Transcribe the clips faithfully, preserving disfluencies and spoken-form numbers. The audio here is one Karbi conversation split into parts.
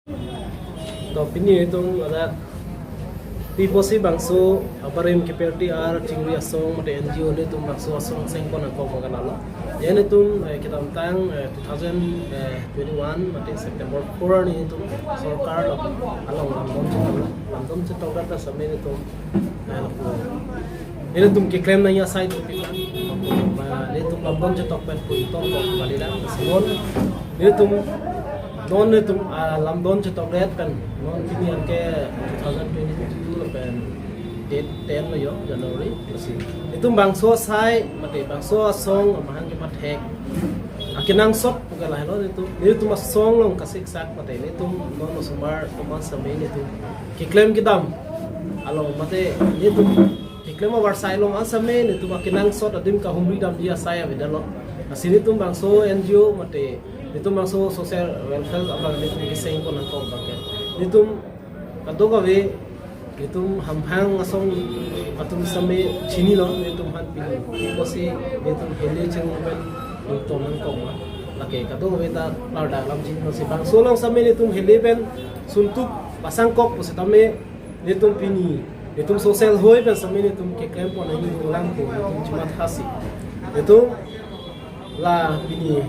To pini itum ada piposi bangso abarim kepelti ar chingri asong mate N G O nelitum bangso asong sengpon angkok makan alo. Ya nelitum eh, kedamtang eh, two thousand twenty-one mate September four arni nelitum sorkar lo along lamdon chetok, lamdon chetok data same nelitum eh, nelitum keklem nangji asai dopik lang. Ba nelitum lamdon chetok pen punton kok balilang. Simon nelitum non nelitum ah, lamdon chetok det pen non pini anke two thousand twenty-two pen date ten lo yo January. Lasi nelitum bangso asai mate bangso asong amahang kepathek akenangsot pu ke lahelo nelitum, nelitum asong along kasiksak mate nelitum non osomar atum an same nelitum keklem kedam along mate nelitum keklem avarsai along an same nelitum akenangsot adim kahumri damji asai avedetlo. Lasi nelitum bangso N G O mate nelitum bangso social welfare abang nelitum kesengpon angkok abang ke nelitum kadokave nelitum hamphang asong atum same chinilo, nelitum aphan pini piposi nelitum heli cheng pen nelitum angkok ma. Lake kadokave ta larda alam chinilo, si bangso along same nelitum heli pen suntuk pasang kok pusitame nelitum pini nelitum social hoi pen same nelitum keklempon nangji pulang pu nelitum chimathasi. Nelitum la pini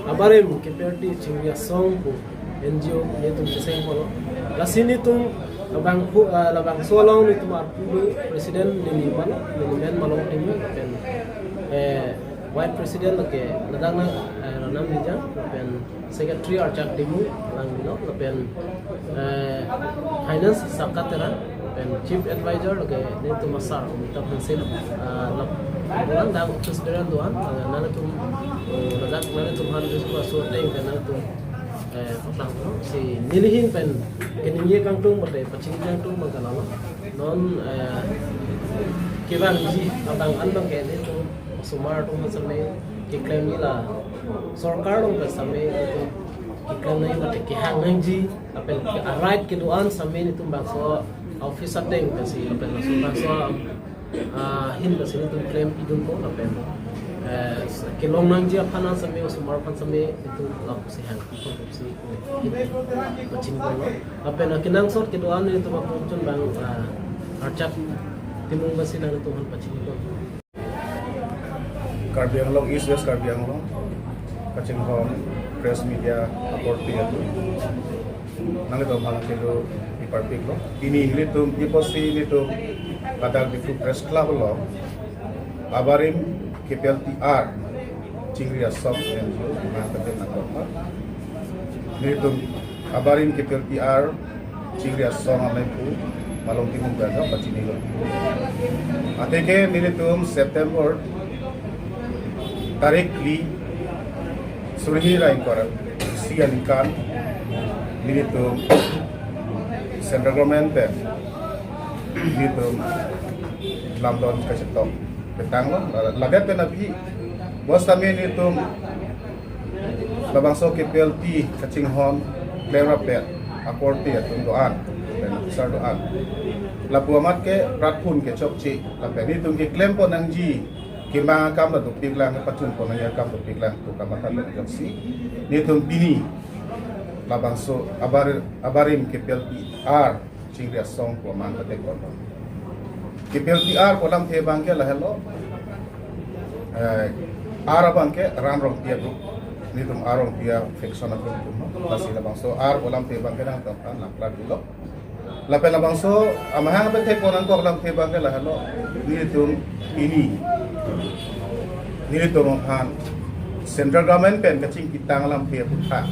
abarim kepelti chingri asong pu N G O nelitum chesengpon lo. Lasi nelitum labang pu ah, labangso along nelitum arpu president neli mano, neli men Malong Timung pen eh, vice president lake ladak na eh, Ranam Rijang pen secretary Archak Timung lang dino lapen eh, finance Sakat Terang pen chief advisor lake nelitum asar Amitabh Hanse lo. Ah, lap- Dolang dak office bearer doan, ah, nangtum, eh, ladak nangtum han jus ko asur teng pen nangtum eh, patang no si nelihin pen keningje kangtung mate pachini kangtung abang ke lalo. Non eh, kevangji abang an abang ke nelitum osomar atum same keklemji la sorkar along pen same nelitum keklem nangji mate kehang nangji lapen ke right kedo-an same nelitum bangso office ateng pensi lapen laso bangso ah, ahin pensi nelitum klempi dunpo lapen eh, kelong nangji aphan an same osomar aphan same nelitum lapusi hang pi si pachini ponlo. Lapen akenangsot kedo-an nelitum akum chun abang ah, Archak Timung pensi nangtum aphan pachini ponlo. Karbi Anglong, East West Karbi Anglong kachinghon press media akorte atum, nanglitum aphan kelo iparpiklo. Pini nelitum piposi nelitum ladak Diphu Press Club along abarim kepelti ar chingri asong N G O nangketeng nangkokma. Nelitum abarim kepelti ar chingri asong amei pu Malong Timung gaga pachinilo. Atheke nelitum September tarik phli, suri hini ra ingkoi ra isi aningkan nelitum central government pen nelitum lamdon kachetok petanglo. Ladet pen aphi bos kami nelitum labangso kepelti kachinghon klemrap-et akorte atum do-an, pen officer do-an. Lapu amat ke platform kechokche, lapen nelitum keklempon nangji kemang akam ta dopiklang, pachunpon nangji akam dopiklang pu kamatha pen ajoksi nelitum pini labangso abar abarim kepelti ar chingri asong pu amahang ketek ponlo. Kepelti ar pu alamthe abang ke lahelo. Eh, ar abang ke Ran Rongpi a-group. Nelitum Ar Rongpi a-faction a-group atum lo. Lasi labangso ar pu alamthe abang ke nangtum aphan nangklar-iklo. Lapen labangso amahang pen thekpon angkok alamthe abang ke lahelo. Nelitum pini nelitum aphan central government pen kachingkitang alamthe aputhak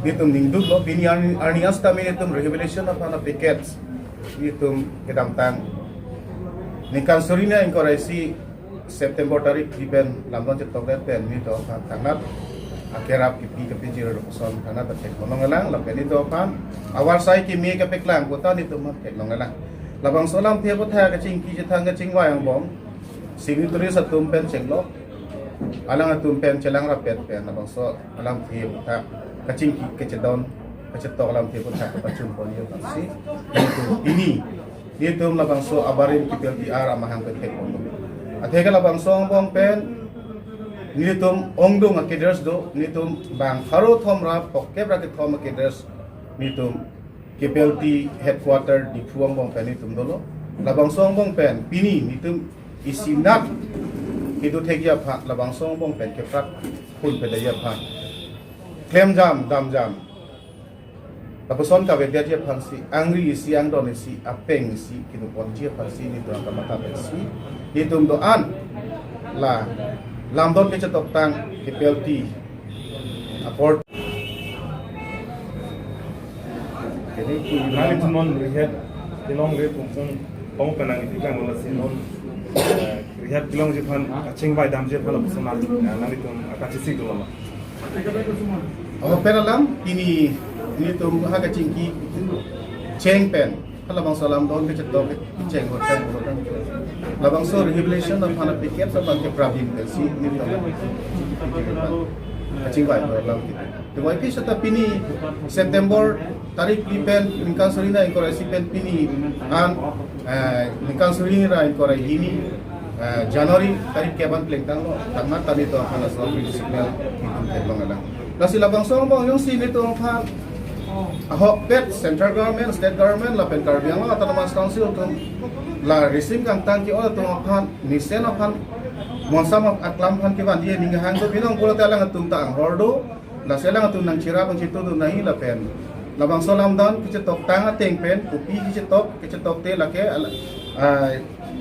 nelitum ningduklo. Pini arni, arni an sitame nelitum rehabilitation aphan a-package nelitum kedamtang ningkan suri hini ingkoi ra isi September tarik phli pen lamdon chetokdet pen nelitum aphan thangnat akerap kipi kapejir ason thangnat athek monong elang, lapen nelitum aphan avarsai keme kapeklang puta nelitum aphan theklong elang. Labangso alamthe aputhak kachingki chethang kachingvai angbong signatories atum pen chenglok, alanglitum pen chelangrap-et pen labangso alamthe aputhak kachingki kachedon kachetok alamthe aputhak kapachunpon yo pensi nelitum pini nelitum labangso abarim kepelti ar amahang pen thekponlo. Atheke labangso angbong pen Nelitum ongdung a-cadres do, nelitum bang pharo thom ra phokep ra kethom a-cadres nelitum K P L T headquarter Diphu angbong pen nelitum dolo. Labangso angbong pen pini nelitum isi nat kedo thekji aphan, labangso angbong pen keprak phun pedai aphan, klemjam damjam, lapuson kavedet ji aphansi, angri isi, angdon isi, apeng isi, kinuponji aphansi nelitum kamatha pensi nelitum do-an la lamdon kechetoktang K P L T apor. Jadi, nangtum non rihet kelong re pungsong pong penang iti kang lo si non, eh, rihet kelongji aphan, kachingvai damji aphan lapuson nang, eh, nangtum akachisi dolo. Oh, pen alam, pini nelitum ha kachingki cheng pen, halabangso lamdon kechetok cheng hotel hotel. Labangso rehabilitation aphan a-package aphan ke prabin pensi nelitum kachingvai alam kita. Teboi pi seta pini September tarik phli pen ningkan suri ra ingkoi ra isi pen pini an, eh, ningkan suri ra ingkoi ra hini, eh, January tarik kep an plengtanglo, tangmat tani to aphan laso green signal nelitum theklong alang. Lasi labangso angbong jongsi nelitum aphan ahokpet central government, state government lapen Karbi Anglong Autonomous Council atum la risim kangtang ke-ot atum aphan, mesen aphan, monsam aklam aphan kevanji aning hang do binong pulote alangtum ta anghor do. Lasi alangtum nangchirap nangchitudun nangji lapen labangso lamdon kechetoktang ateng pen kopi kechetok, kechetokte lake al-, ah,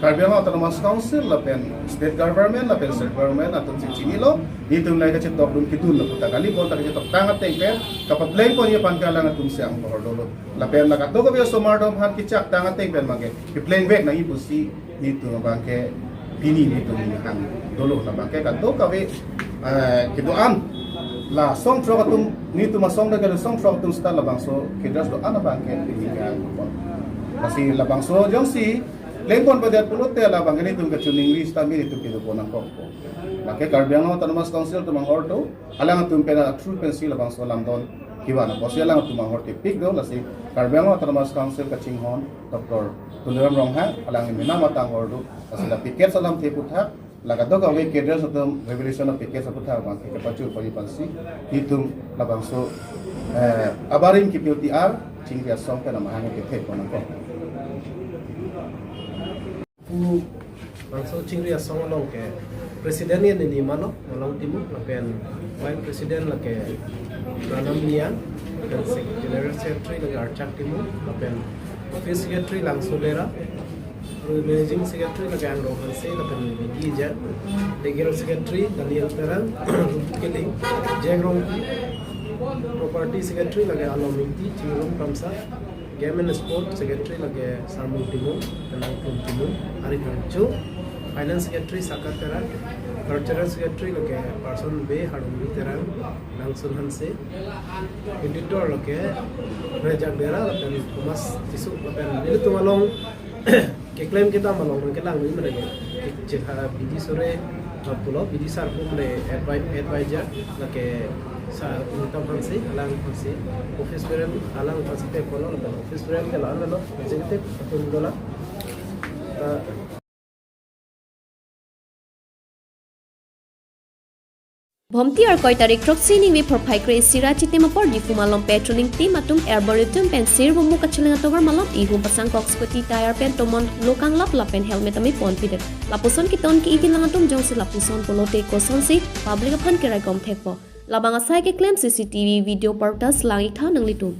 Karbi Anglong Autonomous Council lapen state government lapen central government atum si chinilo, nelitum lake kechetokdun kedun lo puta kali, bonta kechetoktang ateng pen kapaplengponji aphan ke alangtum si anghor dolo. Lapen la kadokave osomar atum aphan kechaktang ateng pen abangke keplengvek nangji pusi nelitum abangke pini nelitum hang dolo. Labangke kadokave, eh, kedo-an la songthrok atum, nelitum asong dak kedo songthrok atum seta labangso cadres do-an abangke pini ke hang. Lasi labangso jongsi plengpon pedet pulote labangke nelitum kachiningri seta nelitum kedopon nangkokpo. Lake Karbi Anglong Autonomous Council atum anghor do, alangtum pen a-through pensi labangso lamdon kevan apotsi alangtum anghor tepik do. Lasi Karbi Anglong Autonomous Council kachinghon Doctor Tuliram Ronghang, alangli mena matang anghor do. Lasi la package alamthe aputhak, la kadokave cadres atum rehabilitation a-package aputhak abangke kepachur pari pensi nelitum labangso, eh, abarim K P L T R chingri asong pen amahang kethekpon nangkok. Pu bangso chingri asong along ke president ke neli mano, Malong Timung, lapen vice president lake Pranam Lian, lapen sec-, general secretary lake Archak Timung, lapen office secretary Langso Dera, managing secretary lake Angrong Hanse, lapen Gija, legal secretary Daniel Terang, Rupu Kiling, Jack Rongpi, property secretary lake Alom Ingti, Chingrum Kamsa, Game and Sport Secretary lake Sarmung Timung, Nangtum Timung, Ari Kangchu, Finance Secretary Sakat Terang, Cultural Secretary lake Person Bey, Harumbi Terang, Nangsun Hanse, Editor lake Rejak Dera, lapen Thomas Tisso, lapen nelitum along keklem kedam along nangkelang nangji mane ke, chetha Bidi Sore, ah, pulo, Bidi Sar pu mane advi-, advisor, lake sa, Nangtum Hanse, alang Hanse, office bearer, alang Hanse te pulo, lapen office bearer ke la-an lo, executive atum dolang. Ah, Bhomti Arkoi tarik throksi ningve phorphai kre-isi ra chitim apor Diphu Malom patrolling team atum Arboretum pen sir bomu kacheleng atovar malom ihum pasang kok scooty tyre pen tomon lo kanglap lapen helmet amei pon pidet. Lapuson keton ke-i kelang atum jongsi lapuson pulote kosonsi public aphan keraikom thekpo. Labang asai keklem C C T V video parta selang-ik tha nanglitum.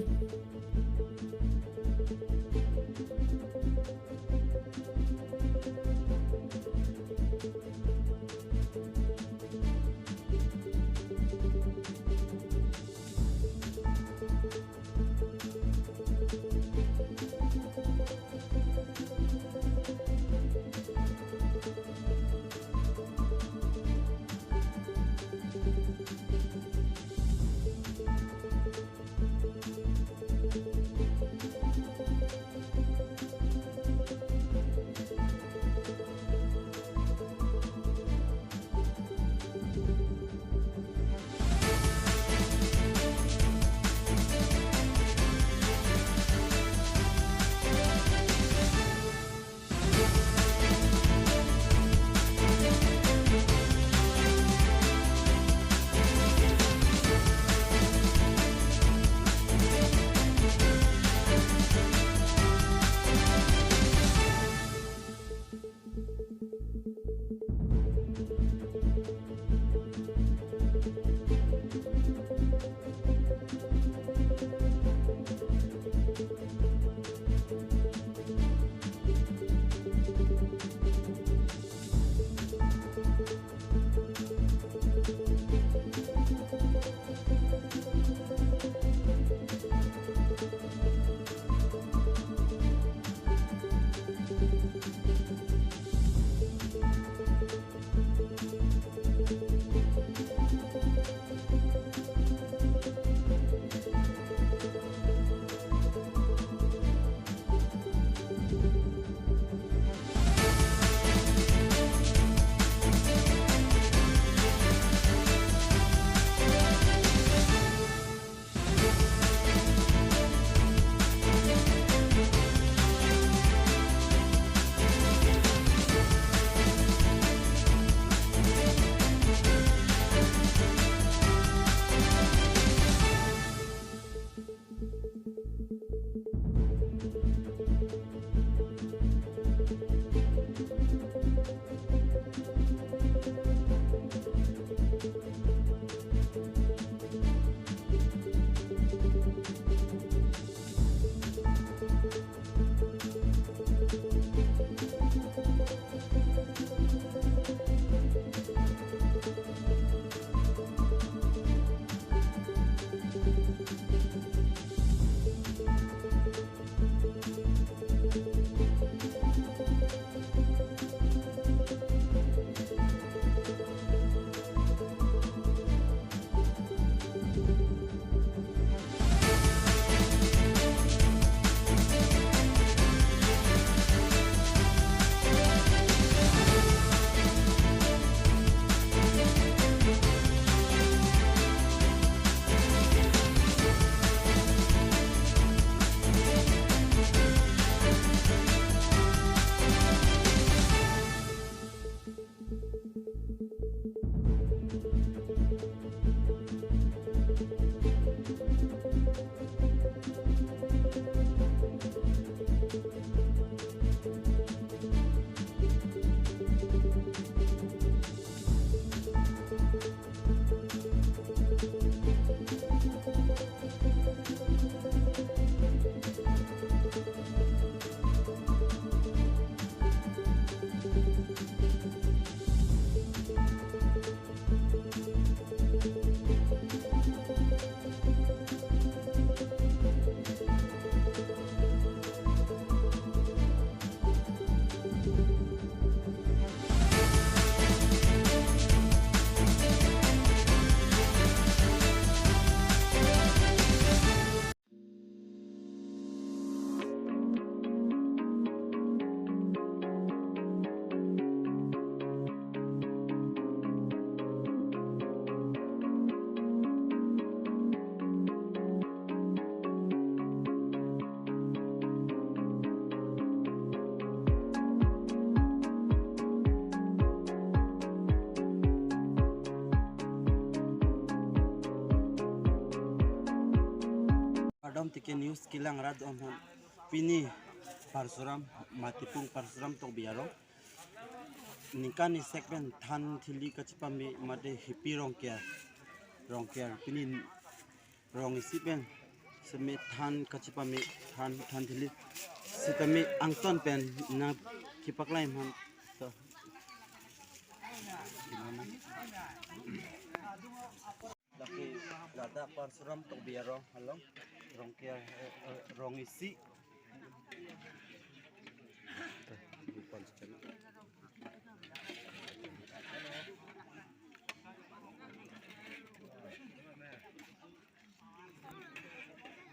Tiki news kelang rat om han. Pini Parsuram, Matipung Parsuram Tokbi arong. Ningkan isek pen than thili kachepame mate hipi Rongker. Rongker pini rong isi pen seme than kachepame than than thili. Sitame angton pen nangkepaklangji han. To. Lake ladak Parsuram Tokbi arong along Rongker, eh, eh, rong isi.